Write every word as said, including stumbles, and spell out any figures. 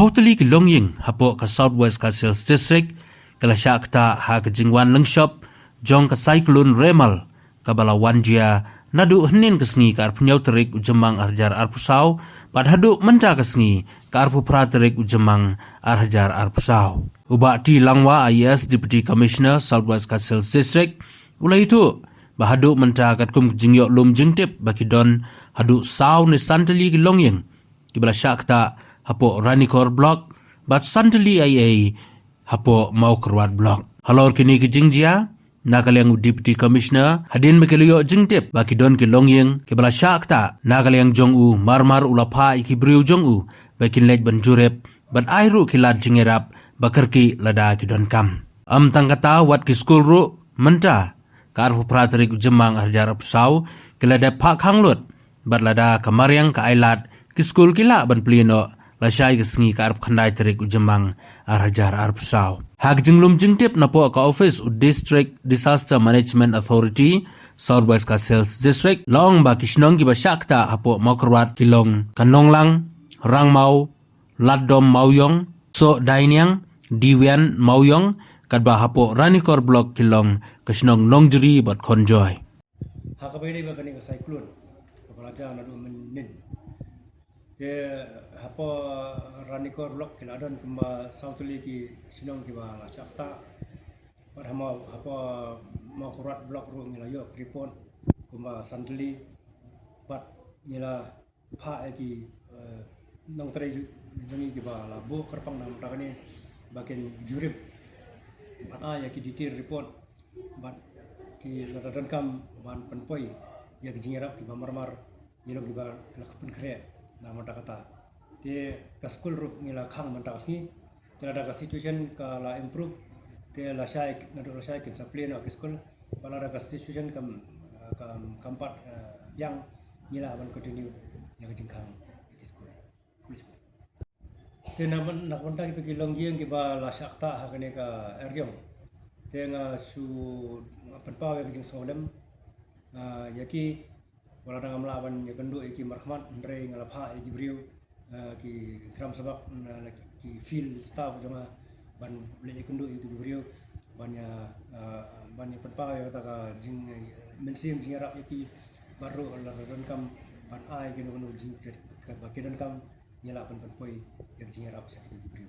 Saw tylli ki longïing hapoh ka South West Khasi Hills District ki la shah ktah ha ka jingwan lyngshop jong ka Cyclone Remal, kaba la wan jia naduh hynnin ka sngi ka arphew hynñiew tarik u Jymmang ar hajar arphew saw, bad haduh mynta ka sngi ka arphew phra tarik u Jymmang ar hajar arphew saw. U Bah T Langwa, I A S, Deputy Commissioner, South West Khasi Hills District, u la ïathuh ba haduh mynta katkum ka jingïoh lum jingtip ba ki don haduh saw ne san tylli ki longïing kiba la shah ktah hapoh Ranikor Block, bad san tylli ei ei hapoh Mawkyrwat Block. Halor kine ki jingjia, na ka liang u Deputy Commissioner, hadien ba ki la ïoh jingtip ba ki don ki longïing kiba la shah ktah, na ka liang jong u, marmar u la phah ïa ki briew jong u ba kin leit ban jurip bad ai ruh ki lad jingïarap ba kyrkieh lada ki donkam. Ym tang kata, wat ki skul ruh mynta ka arphew phra tarik u Jymmang ar hajar arphew saw ki la dep phah khang lut, bad lada ka mariang ka ai lad, ki skul ki lah ban plie noh lashai ka sngi ka arphew khyndai tarik u Jymmang ar hajar arphew saw. Ha ka jinglum jingtip napoh ka office u District Disaster Management Authority, South West Khasi Hills District, la ong ba ki shnong kiba shah ktah hapoh Mawkyrwat ki long ka Nonglang, Rangmaw, Latdom Mawiong, Sohdainiang, Diwian Mawiong, katba hapoh Ranikor Block ki long ka shnong Nongjri bad Khonjoy. Ha kaba ïadei bad kane ka cyclone kaba la jia naduh mynnin, te hapoh Ranikor Block ki la don kumba saw tylli ki shnong kiba la shah ktah. Bad ha Maw, hapoh Mawkyrwat Block ruh ngi la ïoh ka report kumba san tylli. Bad ngi la phah ïa ki, eh, nongtrei ju-, jong ngi kiba la buh kyrpang na ka bynta kane ba kin jurip ban ai ïa ki detail report, bad ki lada donkam ban pynpoi ïa ki jingïarap kiba marmar, ïa long kiba la pynkhreh na ka bynta kata. Te ka skul ruh ngi la khang mynta ka sngi. Te lada ka situation ka la improve, te lashai, naduh lashai kin sa plie noh ki skul. Bad lada ka situation kam, kam, kam pat, eh, biang, ngi lah ban continue ïa ka jingkhang ki skul. Te na, na ka bynta kito ki longïing kiba la shah ktah ha kane ka eriong, te nga shu pynpaw ïa ka jingsngewlem, ah, ïa ki, wat lada ngam lah ban ïakynduh ïa ki markhmat, hynrei nga la phah ïa ki briew, eh, ki kram sabak, na, na ki, ki field staff jong nga, ban leit ïakynduh ïa ki briew, ban ïa, eh, ban ïa pynpaw ïa kata ka jing, eh, mynsiem jingïarap ïa ki, bad ruh lada donkam ban ai kano kano jing, ka, kaba ki donkam, ngi lah ban pynpoi ïa ka jingïarap sha ki briew.